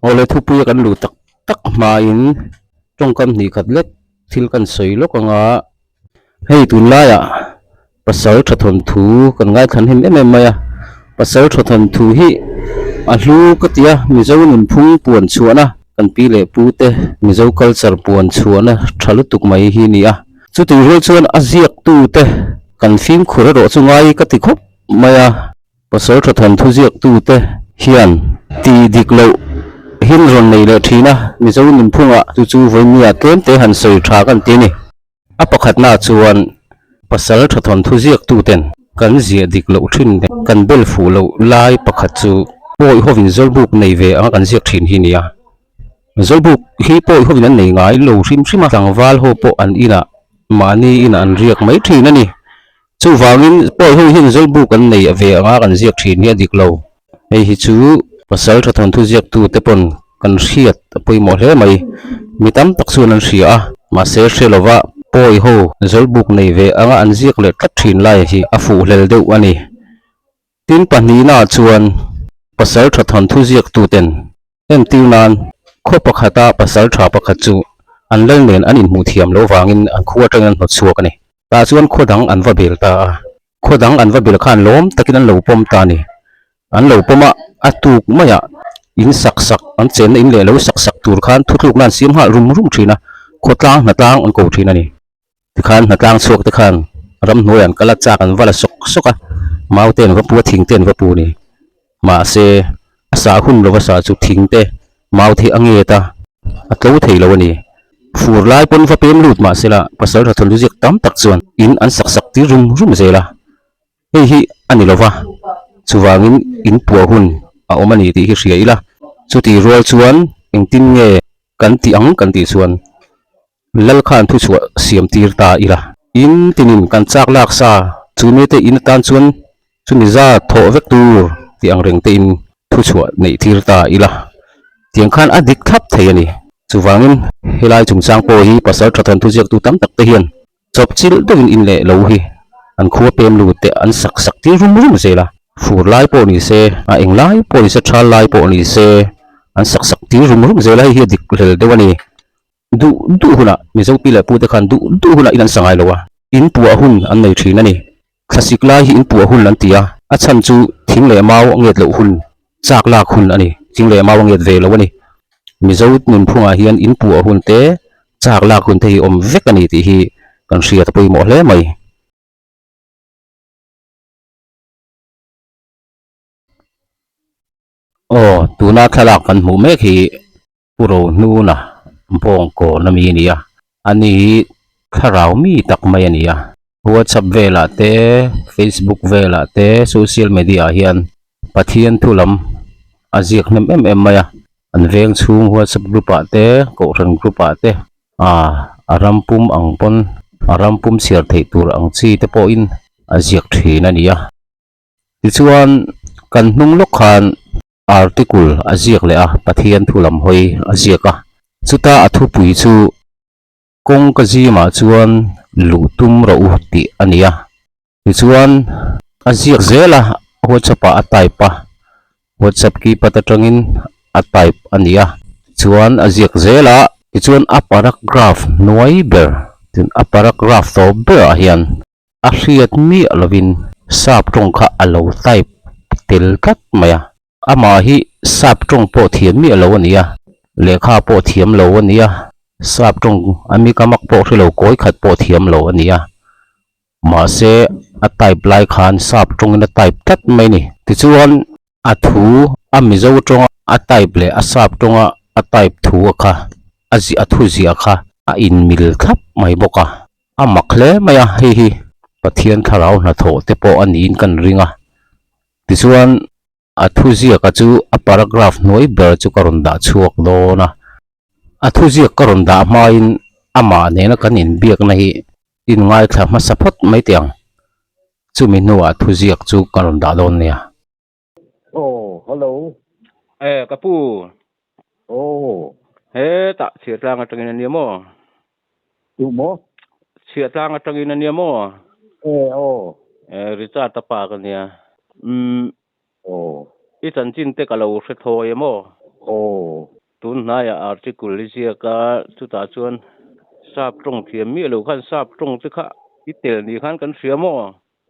Awle thupuia kan luh tak tak hmain tawngkam hnih khat lek thil kan sawi lawk anga hei tunlaiah pasal tha thawnthu kan ngaithlan hem em em mai a pasal tha thawnthu hi a hlu ka ti a mizo nunphung puan chhuahna kan pi leh pu te mizo culture puan chhuahna tha lutuk mai hi a ni a chutih rual chuan a ziaktu te kan fimkhur erawh chu ngai ka ti khawp mai a. Pasal tha thawnthu ziaktute hian tih dik loh hin rawn nei leh thin a, Mizo nunphungah chu chu vawinia tlemte han sawi tha kan ti a ni. A pakhatna chuan pasal tha thawnthu ziaktuten kan ziah dik loh thin leh kan bel fuh loh lai pakhat chu pawi hovin zawlbuk nei ve anga kan ziak thin hi a ni a. Zawlbuk hi pawi hovin an nei ngai lo hrim hrim a, tlangval ho pawh an inah mahni inah an riak mai thin a ni. Chuvangin pawi ho hian Zawlbuk an nei ve anga kan ziak thin hi a dik lo. Hei hi chu pasal tha thawnthu ziaktu te pawn kan hriat a pawimawh hle mai. Mi tam tak chuan an hria a, mahse hre lova pawi ho Zawlbuk nei ve anga an ziak leh tlat thin lai hi a fuh hlel deuh a ni. Tin pahnihnaah chuan pasal tha thawnthu ziaktu ten Entir nan, khaw pakhata pasal tha pakhat chu an lal nen an inhmuh thiam loh vangin an khua atangin an hnawt chhuak a ni. Tah chuan khaw dang an va bel ta a, khaw dang an va bel khan lawm takin an lo pawm ta a ni. An lo pawm a, a tuk maiah in sak sak, an chenna in leh lo sak sak tur khan thuthlukna an siam nghal rum rum thin a, khawtlang hnatlang an ko thin a ni. Tikhan hnatlang chhuak te khan ramhnuai an kal a, chak an va la sawk sawk a, mau te an va pu a, thing te an va pu a ni. Mahse, a sah hun lova sah chu thing te, mau te hi a nget a, a tlo thei lo a ni. Fur lai pawn va pem lut mahsela pasal tha thawnthu ziak tam tak chuan in an sak sak tir rum rum zel a. Hei hi a ni lova, chuvangin in puah hun a awm a ni tih hi hria ila. Chutih rual chuan engtin nge kan tih ang kan tih chuan Lal khan thuchhuah siam tir ta ila. In tinin kan chak lak sa, chu mite in atan chuan chumi za thawh vek tur tih ang reng te in thuchhuah neih tir ta ila. Tiang khan a dik thlap thei a ni. Chuvangin helai chungchang pawh hi pasal tha thawnthu ziaktu tam tak te hian chawp chilh deuhin in leh lo hi an khua pem lut te an sak sak tir rum rum zel a. Fur lai pawh ni se, a eng lai pawh ni se, thal lai pawh ni se an sak sak tir rum rum zel a, hei hi a dik hlel deuh a ni. Duh duh hunah Mizo pi leh pute khan duh duh hunah in an sa ngai lo a, in puah hun an nei thin a ni. Thlasik lai hi in puah hun an ti a, a chhan chu thing leh mau a nget loh hun, chak lak hun a ni, thing leh mau a nget ve lo a ni. Mizo nunphungah hian in puah hun te, chak lak hun te hi awm vek a ni tih hi kan hriat a pawimawh hle mai. Aw, tuna thlalak kan hmuh mek hi. Pu Rohnuna bawngkawn ami a ni a, ani hi thlarau mi tak mai a ni a. WhatsApp velah te, Facebook velah te, social media ah hian Pathian thu lam a ziak hnem em em mai a. An veng chhung WhatsApp group ah te, Kohhran group ah te, ah a ram pum ang pawn a ram pum chhiar theih tur ang chi te pawhin a ziak thin a ni a. Tichuan kan hnung lawk khan. Article a ziak leh a, Pathian thu lam hawi a ziak a. Chuta a thupui chu kawngka zimah chuan luh tum rawh u tih a ni a. Tichuan a ziak zel a, WhatsApp ah a type a, WhatsApp keypad atangin a type a ni a. Tichuan a ziak zel a, tichuan a paragraph hnuai ber, a paragraph tawp berah hian A hriat miah lovin sap tawng kha a lo type tel tlat mai a. Amah hi sap tawng pawh thiam miah lo a ni a, lehkha pawh thiam lo a ni a, sap tawng a mikamak pawh hre lo kawi khat pawh thiam lo a ni a. Mahse a type lai khan sap tawngin a type tlat mai a ni. Tichuan a thu a Mizo tawnga a type leh a sap tawnga a type thu a kha a ziah a thu ziah kha a inmil thlap mai bawk a. A mak hle mai a, hei hi Pathian thlarau hnathawh te pawh a niin kan ring a. Tichuan a thuziaka chu a paragraph hnuai ber chu ka rawn dah chhuak dawn a. A thuziak ka rawn dah hmain amah nena kan inbiakna hi inngaithla hmasa phawt mai teh ang. Chumi hnuah thuziak chu ka rawn dah dawn nia. Aw, hello. Eh, ka pu. Aw. Hetah chhiatlang atangin a nia maw? Tu maw? Chhiatlang atangin a nia maw? Eh, aw. Eh, Richard a pa ka nia. Umm. Aw. I chanchin te ka lo hre thawi a maw? Aw. Tun hnaiah article i ziak a, chutah chuan sap tawng thiam miah lo khan sap tawng te kha i tel ni khan kan hria maw?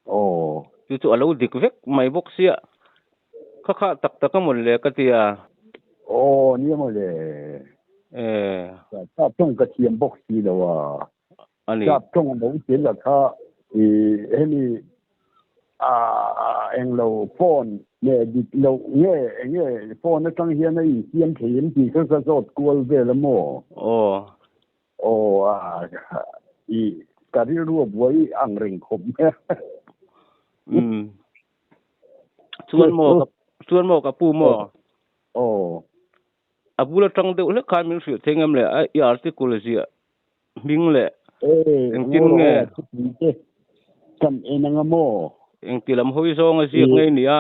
Aw. Chu chu a lo dik vek mai bawk sia. Kha kha tak tak a mawn le ka ti a. Aw nia maw le. E. Sap tawng ka thiam bawk si lo a. A ni. Sap tawng a lo tel a kha i hemi a englo phone nge dik loh nge enge phone atang hian a insiam thei em tih kha ka zawt kual vel a maw? Aw. Aw a i ka rilru a buai ang reng khawp mai a. Umm. Chuan maw ka chuan maw ka pu maw? Aw. A bul atang deuh hlek khan min hrilh thei ngam le a i article ziah hming leh engtin nge? Kan en anga maw? Engti lam hawi zawng a ziak ngei nia?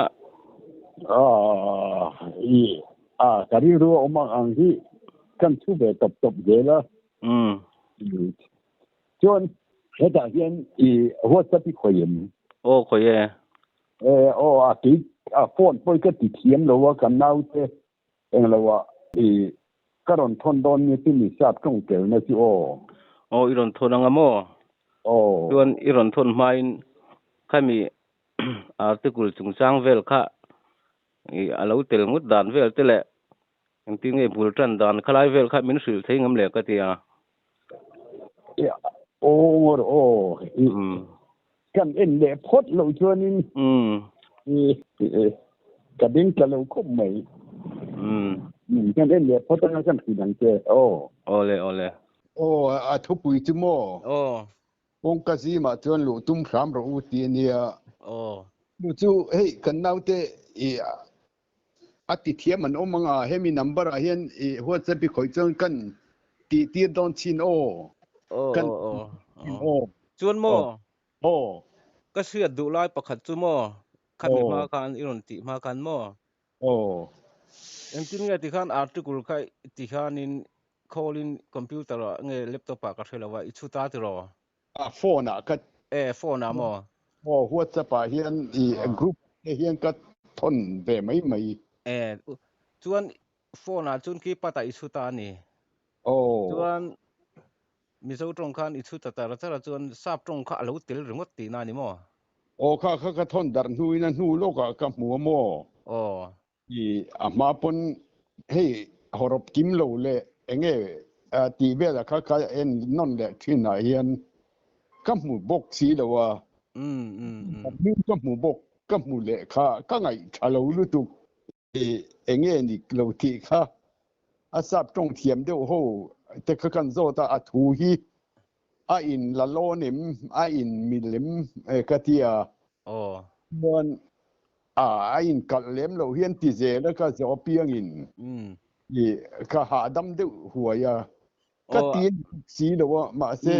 I a ka rilru a awm ang ang hi kan thu ve tawp tawp zel a. Chuan hetah hian i WhatsApp i khawi em? Aw khawi e. E aw a kei a phone pawh i ka ti thiam lo a ka naute Englo ah i ka rawn thawn dawn nge chu mi sap tawng telna chu aw. Aw i rawn thawn anga maw? Aw. Chuan i rawn thawn hmain khami article chungchang vel kha i a lo tel ngut dan vel te leh engtin nge bul tan dan khalai vel kha min hrilh thei ngam le ka ti a. Aw ngawr aw i kan en leh phawt loh chuanin ka beng tla lo khawp mai. Kan en leh phawt anga kan hrilh ang che aw. Awle awle. Aw a thupui chu maw? Aw. Kawngka zimah chuan luh tum hram rawh u ti a nia. Aw. Chu chu hei kan naute i A ti thiam an awm ang a, hemi number ah hian i WhatsApp i khawih chuan kan tih tir dawn chin aw. Aw Kan aw aw chin aw. aw. Chuan maw? Aw. Ka hriat duh lai pakhat chu maw? Khami Aw. hma khan i rawn tih hma khan maw? Aw. Engtin nge tikhan article kha ti hianin call in computer ah nge laptop ah ka hre lo a, i chhut a tiraw? A phone ah ka E phone ah maw? Aw WhatsApp ah hian i group te hian ka thawn ve mai mai. E chuan phone ah chuan keypad ah i chhut a ni. Aw. Chuan Mizo tawng khan i chhut ta tar char a chuan sap tawng kha a lo tel ringawt tihna a ni maw? Aw kha kha ka thawn darh hnuin a hnu lawkah ka hmu a maw? Aw. I a hma pawn hei hawrawp kim lo leh enge tih velah kha ka en nawn leh thin ah hian ka hmu bawk si lo a, hming ka hmu bawk ka hmu leh kha ka ngaih tha lo lutuk i enge ni lo tih kha a sap tawng thiam deuh ho te kha kan zawt a, a thu hi a in la lawn em a in mil em ka ti a, chuan A, a inkalh lem loh hian ti zel a ka zawh apiangin i ka hahdam deuh huai a, ka ti a ni bawk si lo a, mahse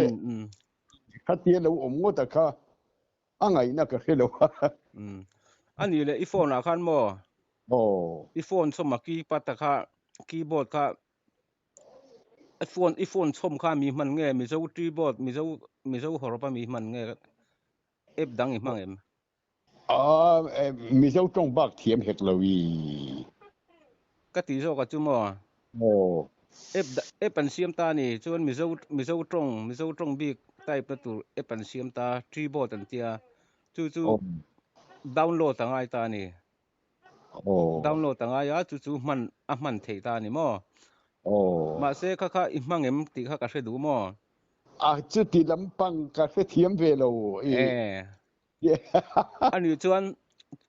ka ti a lo awm ngawt a kha a ngaihna ka hre lo a. A nih leh i phone ah khan maw? Aw. I phone chawm a keypad a kha keyboard kha i phone i phone chawm kha mi hman nge Mizo keyboard Mizo Mizo hawrawp a mi hman nge app dang i hmang em? A Mizo tawng bak thiam hek lo i. Ka tih zawk a chu maw? Aw. App app an siam ta a ni. Chuan Mizo Mizo tawng Mizo tawng bik type na tur app an siam ta Treeboard an tia. Chu chu download a ngai ta a ni. Aw. Download a ngai a chu chu hman a hman theih ta a ni maw? Aw. Mahse kha kha i hmang em tih kha ka hre duh maw? A chuti lampang ka hrethiam ve lo i. E. A nih chuan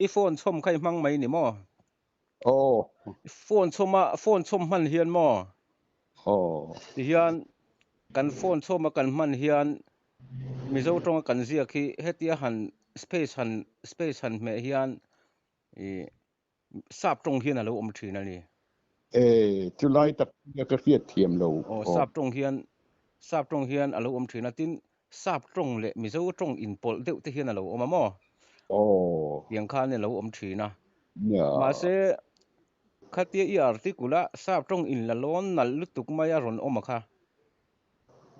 i phone chhawm kha i hmang mai ni maw? Aw. Phone chhawm a, phone chhawm hman hian maw? Aw. Ti hian kan phone chhawm a kan hman hian Mizo tawnga kan ziak hi hetia han space han space han hmeh hian ih sap tawng hian a lo awm thin a ni. E, chulai tak hi ka hriat thiam lo. Aw, sap tawng hian sap tawng hian a lo awm thin a, tin sap tawng leh Mizo tawng inpawlh deuh te hian a lo awm a maw? Aw. Tiang khan a lo awm thin a. Nia. Mahse, khatia i article a sap tawng inla lawn nalh lutuk mai a rawn awm a kha.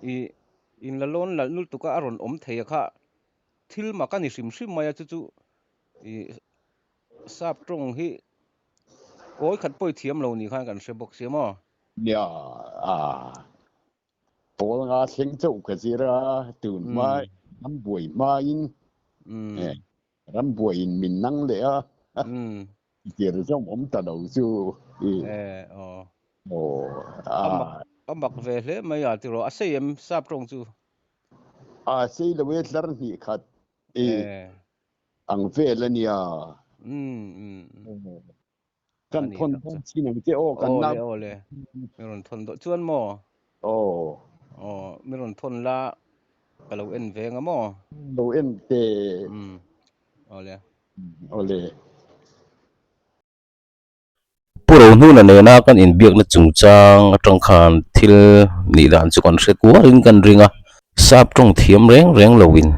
I inla lawn nalh lutuk a a rawn awm thei a kha thil mak a ni hrim hrim mai a, chu chu i Sap tawng hi kawi khat pawi thiam lo ni khan kan hre bawk sia maw? Nia a pawl nga thleng chauh ka zir a, tun hma ram buai hmain ram buaiin min nang leh a, zir zawm awm ta lo chu. A mak ve hle mai a tiraw, a sei em sap tawng chu? A sei lo e, tlar hnih khat ang vel a nia. Kan thawn dawn chin ang che aw kan nau. Awle awle mi rawn thawn dawh chuan maw? Aw. Aw mi rawn thawn la ka lo en ve nga maw? Lo en te. Umm awle. Awle. Pu Rohnuna nena kan inbiakna chungchang atang khan thil nih dan chu kan hre kualin kan ring a, sap tawng thiam reng reng loin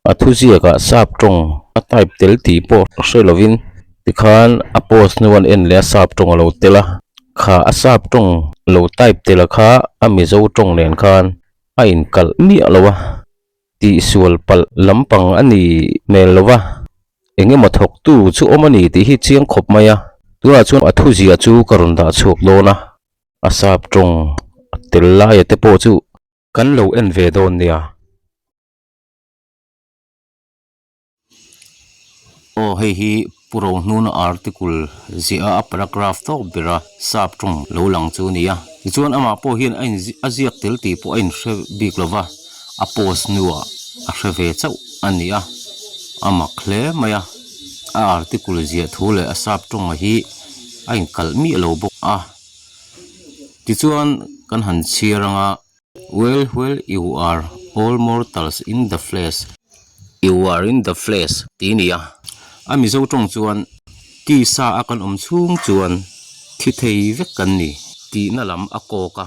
A thuziakah sap tawng a type tel tih pawh hre lovin tikhan a post hnu an en leh a sap tawng a lo tel a, kha a sap tawng lo type tel a kha a Mizo tawng nen khan a inkalh miah lo a, tihsual palh lampang a ni hmel lo va, eng emaw thawktu chu awm a ni tih hi chiang khawp mai a, tunah chuan a thuziah chu ka rawn dah chhuak dawn a, a sap tawng a tel laia te pawh chu kan lo en ve dawn nia. Aw hei hi Pu Rohnuna article ziah a paragraph tawk bera sap tawng lo lang chu a ni a. Tichuan amah pawh hian a in a ziak tel tih pawh a inhre bik lo va, a post hnuah a hre ve chauh a ni a, a mak hle mai a. A article ziah thu leh a sap tawnga hi a inkalh miah lo bawk a. Tichuan kan han chhiar anga. Well well you are all mortals in the flesh, you are in the flesh tih a ni a, a Mizo tawng chuan tisa a kan awm chhung chuan thi thei vek kan ni tihna lam a kawk a,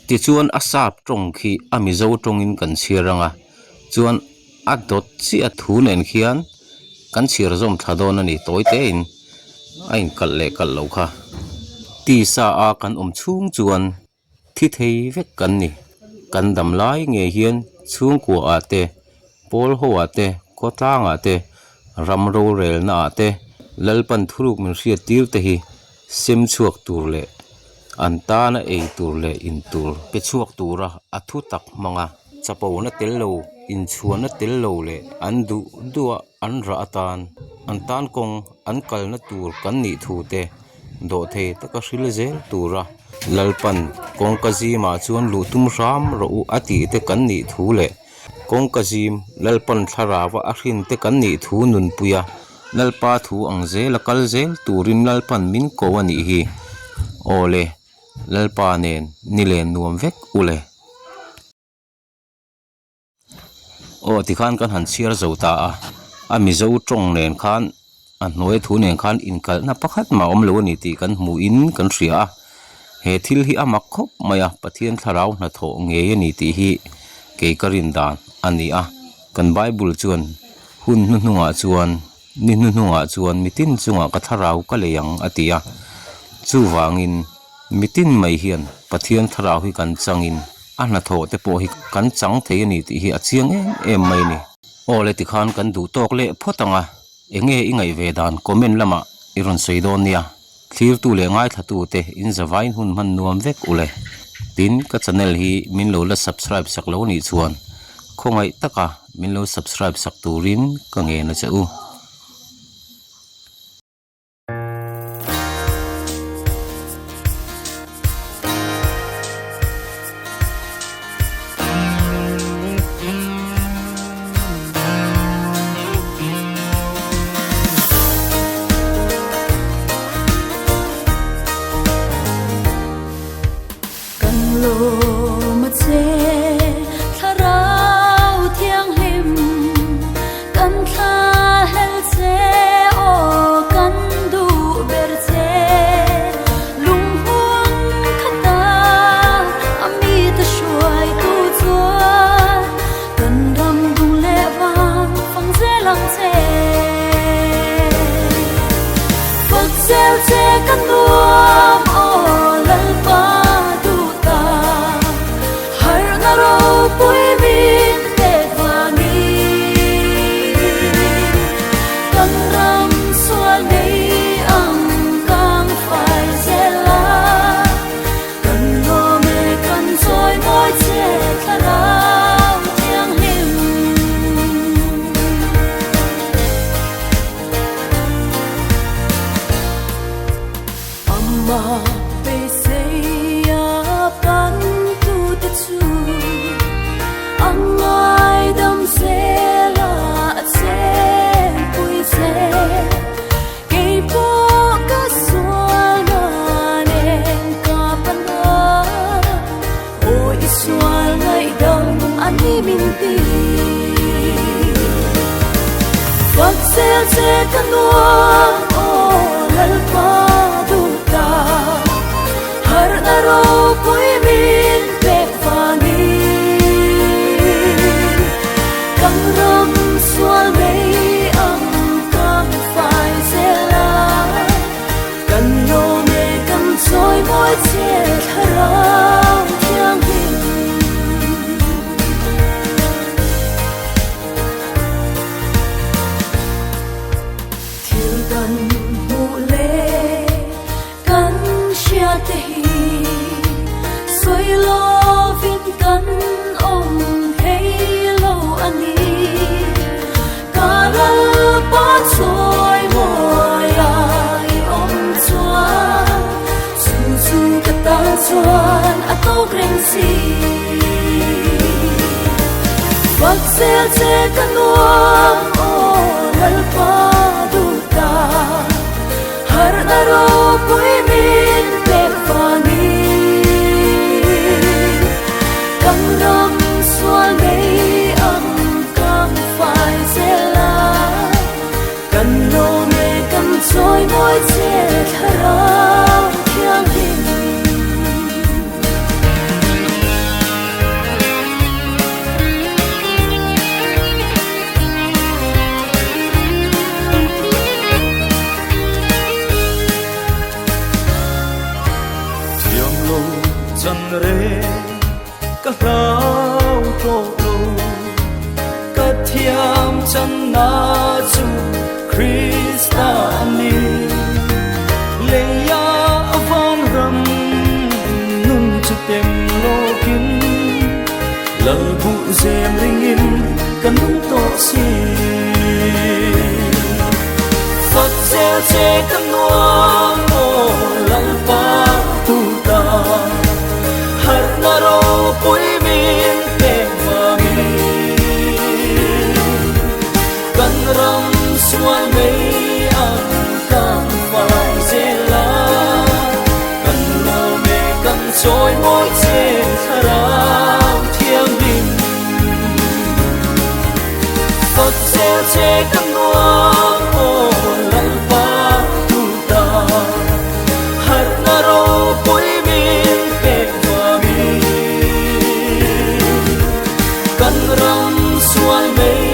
tichuan a sap tawng khi a Mizo tawngin kan chhiar ang a, chuan a dawt chiah thu nen khian kan chhiar zawm tha dawn a ni tawi tein a inkalh leh kalh lo kha tisa a kan awm chhung chuan. Thi thei vek kan ni. Kan dam lai ngei hian chhungkua ah te, pawl ho ah te, khawtlang ah te, ram rorelna ah te, Lalpan thuruk min hriat tir te hi sem chhuak tur leh an tana ei tur leh in tur pe chhuak tura a thu tak hmang a, chapona tel lo, inchhuahna tel lo leh an duh duh a an rah atan an tan kawng an kalna tur kan nih thu te dawhthei taka hril zel tura Lalpan kawngka zimah chuan luh tum hram rawh u a tih te kan nih thu leh kawngka zim Lalpan thlarau a hrin te kan nih thu nunpuia Lalpa thu ang zela kal zel turin Lalpan min ko a nih hi. Awle, Lalpa nen ni len nuam vek u le. Aw tikhan kan han chhiar zo ta a, a Mizo tawng nen khan a hnuai thu nen khan inkalhna pakhat mah a awm lo a ni tih kan hmuhin kan hria a, he thil hi a mak khawp mai a, Pathian thlarau hnathawh ngei a ni tih hi kei ka rin dan a ni a, kan Bible chuan hun hnuhnungah chuan ni hnuhnungah chuan mitin chungah ka thlarau ka lei ang a ti a, chuvangin mitin mai hian Pathian thlarau hi kan changin. A hnathawh te pawh hi kan chang thei a ni tih hi a chiang em em mai a ni. Aw le tikhan kan duh tawk leh phawt ang a, enge i ngaih ve dan comment lamah i rawn sawi dawn nia. Thlirtu leh ngaithlatu te in zavain hun hman nuam vek u le. Tin, ka channel hi min lo la subscribe sak lo nih chuan khawngaih taka min lo subscribe sak turin ka ngen a che u. Kan lawm a che thlarau thianghlim kan thla hlel. Amah beiseia pantute chu a ngaidam zel a, a chenpui zel. Kei pawh ka sual nan eng ka pan a, aw i sual ngaihdam a ni min ti. Fak zel che ka nuam aw Lalpa duhta, harhna ropui min pek vangin. Kan ram sual mei ang kan fai zel a, kan lawm e kan chawi mawi che thlarau thianghlim. Thil kan hmuh leh kan hriat te hi sawi lovin kan awm thei lo a ni. Ka Lalpa chawi mawi a i awm chuan chu chu ka tan chuan a tawk reng si. Fak zel che ka nuam aw Lalpa duhta, harhna ropui min pek vangin. Kan ram sual mei ang kan fai zel a, kan lawm e kan chawi mawi che thlarau thianghlim. Thiam lo chan re ka hlau tawh lo, ka thiam chan na chu Krista a ni. Leia a van ram nun chu tem lawkin, lal buh zem ringin ka nung tawh si. Fak zel che ka nuam aw Lalpa tu ta, harhna ropui min pek vangin. Kan ram sual mei ang kan fai zel a, kan lawm e kan chawi mawi che thlarau thianghlim. Fak zel che ka nuam aw Lalpa tu ta, harhna ropui min pek vangin. Kan ram sual mei